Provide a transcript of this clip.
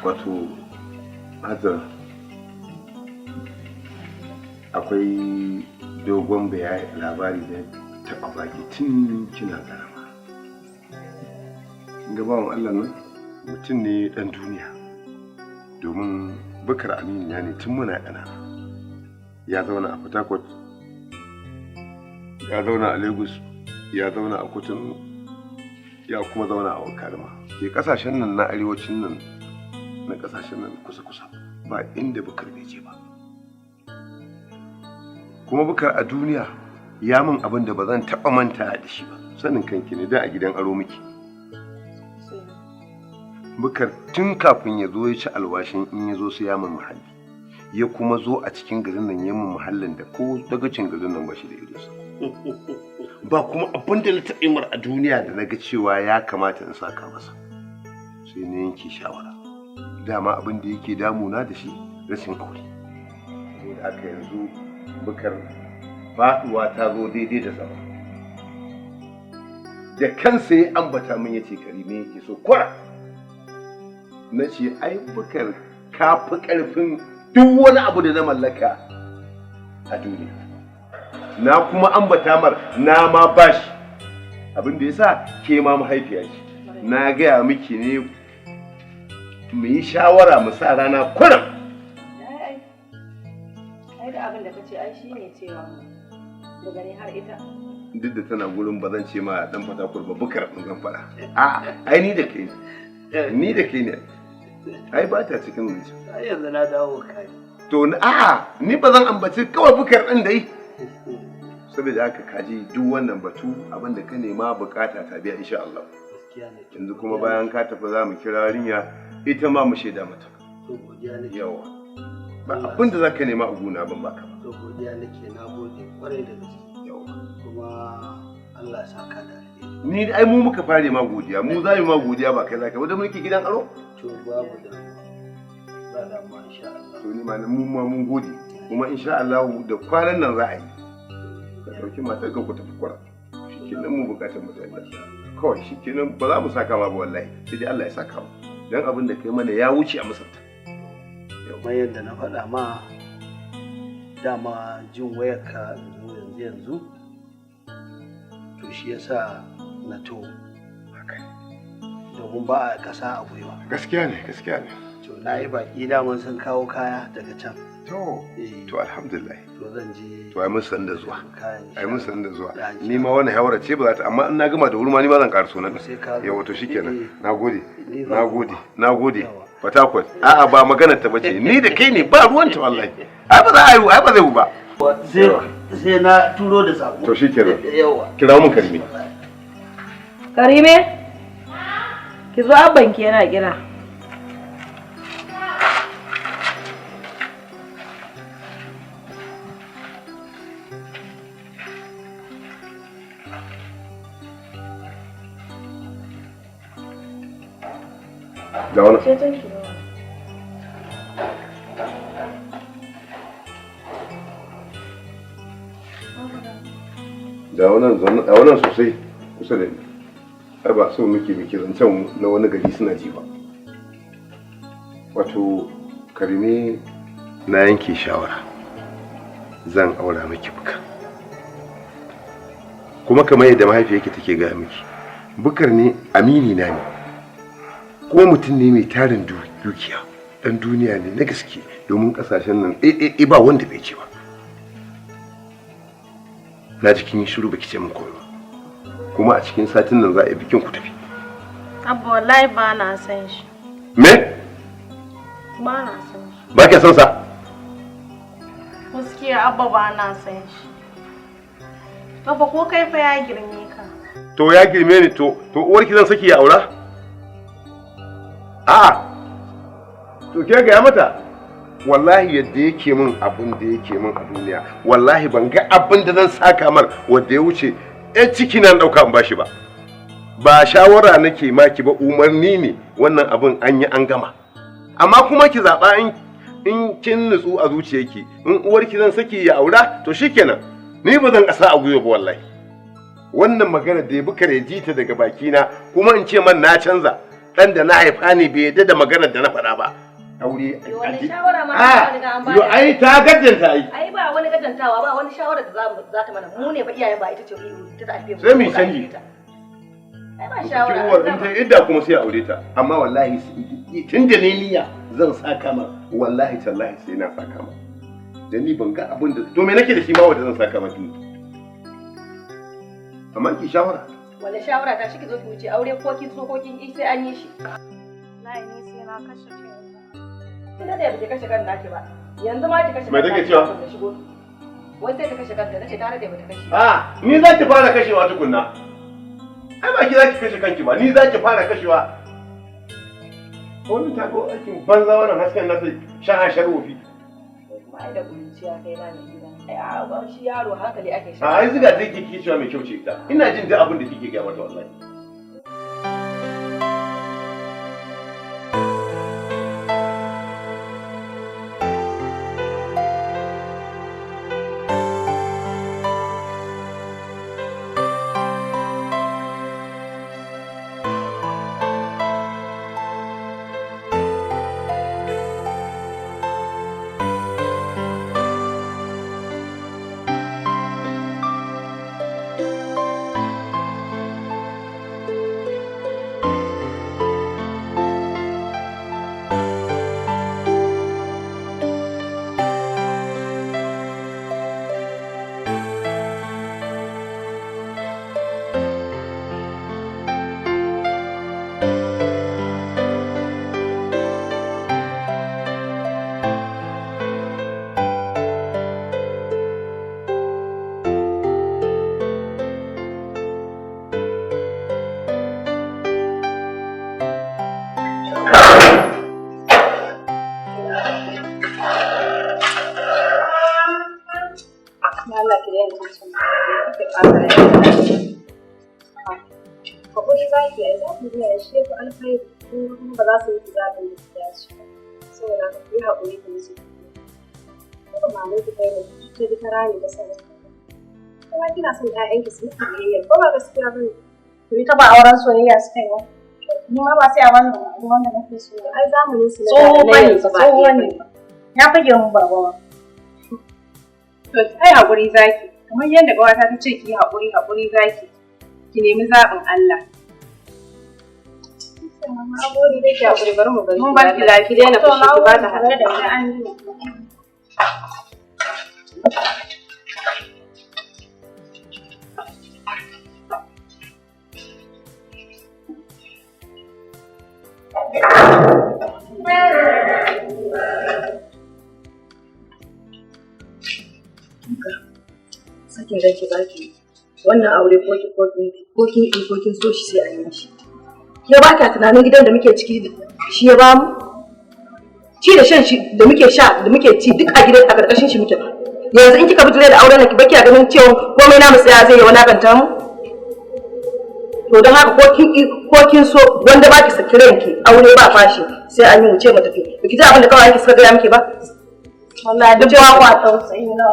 Wato Hajara, akwai dogon bayani, labari da taɓa baki tun kina ƙarama. Kin ga bawan Allah nan mutum ne ɗan duniya, domin Bukar amini ne tun muna ƙanana. Ya zauna a Port Harcourt, ya zauna a Lagos, ya zauna a Cotonou, ya kuma zauna a Wakarma. Ke kasashen nan na arewacin nan, na kasashen nan kusa-kusa, ba inda Bukar bai je ba. Kuma Bukar a duniya ya min abin da ba zan taɓa manta da shi ba. Sanin kanki ne, da a gidan aro miki. Bukar tun kafin ya zo ya ci alwashin in ya zo sai ya min muhalli, ya kuma zo a cikin garin nan ya min muhallin da ko dagacin garin nan ba shi da irinsa ba. Kuma abin da na taɓa mar a duniya da na ga cewa ya kamata in saka masa, sai na yanke shawara. Dama abin da yake damuna da shi rashin aure. Saboda haka yanzu Bukar faɗuwa ta zo daidai da zama. Da kansa ya ambata min, ya ce Karime yake so. Kwara na ce, ai Bukar ka fi ƙarfin duk wani abu da na mallaka a duniya. Na kuma ambata mar na ma bashi abin da yasa ke ma mahaifiya ce. Na gaya miki ne mu yi shawara mu sa rana kurum. Ai da abin da kace ai shine cewa daga ni har ita. Duk da tana gurin, ba zan ce ma dan Fatakur ba, Bukar din zan faɗa. A ai ni da kai ne, ni da kai ne, ai ba ta cikin zance. Ai yanzu na dawo kai. To a'a, ni ba zan ambaci kawai Bukar din dai. Saboda haka kaji duk wannan batu, abin da ka nema bukata ta biya insha Allah. Gaskiya ne. Yanzu kuma bayan ka tafi za mu kira yarinya, ita ma mu shaida mata. To, godiya nake. Yawa, ba abin da za ka nema a gona ban baka ba. To, godiya nake, na gode kwarai da gaske. Yawa. Kuma Allah ya saka da alheri. Ni ai mu muka fare ma godiya, mu za mu ma godiya, ba kai za ka ba da mulki gidan aro. To, babu damuwa, ba damuwa insha Allah. To, ni ma mu ma mun gode, kuma insha Allah da kwanan nan za a yi ka dauki matar ka ku tafi kwara. Shikenan, mu bukatar mu ta kawai shikenan. Ba za mu saka ma ba wallahi, sai dai Allah ya saka mu, dan abin da kai mana ya wuce a musanta. Kamar yadda na faɗa ma, dama jin wayarka yanzu yanzu yanzu, to shi yasa na to domin ba a ƙasa a gwiwa. Gaskiya ne, gaskiya ne. To, na yi baƙi daman sun kawo kaya daga can. To. Eh. To, alhamdulillah. To, zan je. To, ai mun san da zuwa. Kayan. Ai mun san da zuwa. Ya, Ni ma wannan hawara ce ba za ta, amma in na gama da wuri ma ni ma zan ƙara sunan. Sai ka zo. Yawa, to shikenan. Eh. Nagode. Ni zan Nagode. koma. Nagode. Yawa. Fatakwal, a'a, ba magana ta bace, ni da kai ne, ba ruwanta wallahi. Ai ba za a yi, ai ba zai yi ba. Sai na turo da sako. To, shikenan. Yawa. Kira mun Karime. Karime? Ki zo, abbanki yana kira. Da wannan. Ce can ki zauna. Da wannan, zaune da wannan sosai kusa da ni. Ai ba so muke muke zancen na wani gari suna ji ba. Wato Karime, na yanke shawara zan aura miki Bukar. Kuma kamar yadda mahaifiyarki take gaya miki, Bukar ne amini na ne, kuma mutum ne mai tarin dukiya, dan duniya ne na gaske, domin kasashen nan ɗaiɗaiɗai ba wanda bai ce ba. Na jikin yi shiru baki ce min komai ba. Kuma a cikin satin nan za a yi bikin, ku tafi. Abba, wallahi ba na san shi. Me? Ba na san shi. Ba ka son sa? Gaskiya Abba, ba na san shi. Abba, ko kai fa ya girme ka. To, ya girme ni, to uwarki zan saki ya aura? A'a, to ke ga ya mata, wallahi yadda yake min, abin da yake min a duniya, wallahi ban ga abin da zan saka mar wanda ya wuce ɗan ciki na ɗauka in bashi ba. Ba shawara nake maki ba, umarni ne wannan. Abin an yi an gama. Amma kuma ki zaɓa, in kin nutsu a zuciyarki, in uwarki zan saki ya aura, to shikenan. Ni ba zan ƙasa a gwiwa ba wallahi. Wannan magana da ya bi kare ji ta daga bakina kuma in ce man na canza. Dan da na haifa ne bai yadda da maganar da na faɗa ba. Aure Wani shawara ma ta riga an Yo bada. ai ta gaddanta ai. Ai ba wani gajantawa, ba wani shawara da za ta mana. Mu ne fa iyayen, ba ita ce ta ta haife mu. Sai mu yi Muka haife canji. ta. Ai ba Ki shawara. uwar in ta idda kuma sai a aure ta. Amma wallahi tun da ni niyya zan saka ma, wallahi tallahi sai na saka ma. Da ni ban ga abin da to me nake da shi ma wanda zan saka ma tun. Amma ki shawara. Wani shawara ta shi ki zo ki wuce aure, ko kin so ko kin ki sai an yi shi. Wallahi ni sai na kashe kaina. Kin da ba ki kashe kan naki ba. Yanzu ma ki kashe Me kan take naki cewa? kafin na shigo. Wai sai ta kashe kanta, nace tare da bata kashe. A ni za ki fara kashewa tukunna. Ai ba ki za ki kashe kanki ba, ni za ki fara kashewa. Wannan ta go aikin banza, wannan hasken nasa shaha sharwofi. Kuma ai da kuruciya kai ma mai gida. Ai a ba shi yaro hankali ake shi. A ai ziga ta kike cewa mai kyau ce ita. Ina jin duk abin da kike gaya mata wallahi. Allah ki daina cin kike ɓata rai. Haƙuri za ki yi, za ki biya shi ya fi alkhairi, kun ga kuma ba za su yi zaɓin da su dace ba. Saboda haka ki yi haƙuri ki musu. Kuma maman ki kai da ta bi ta rami ta sa ki. Kuma kina son ƴaƴanki su miki biyayya ko ba gaskiya ba ne? To ita ba auren soyayya suka yi ba. Ni ma ba sai a bani abu wanda nake so ba. Ai zamanin su na da Tsoho na bane, yanzu ba tsoho ɗaya ne. bane. Ya fage mun baba ma. To ai haƙuri zaki, kamar yadda ƙawata ta ce ki yi haƙuri, haƙuri zaki, ki nemi zaɓin Allah. Na gode da ki haƙuri, bari mu bari. Mun bar ki lafiya. Ki daina To, fushi, na ki ba ta gode. haɗu da Sai an jima. Sakin ranki baki wannan aure, ko ki ko kin ko kin ki ko kin so shi sai an yi shi. Ke ba kya tunanin gidan da muke ciki shi ya bamu? Ci da shan shi da muke sha da muke ci duk a gidan a karkashin shi muke ba. Yanzu in kika bijire da auren nan ki baki ganin cewa komai namu tsaya zai yi walakanta mu. To don haka ko kin ki ko kin so, wanda ba ki saki ranki, aure ba fashi sai an yi. Wuce mu tafi. Biki ji abin da kawai ki suka gaya miki ba. Wallahi duk ba kwa tausayi na.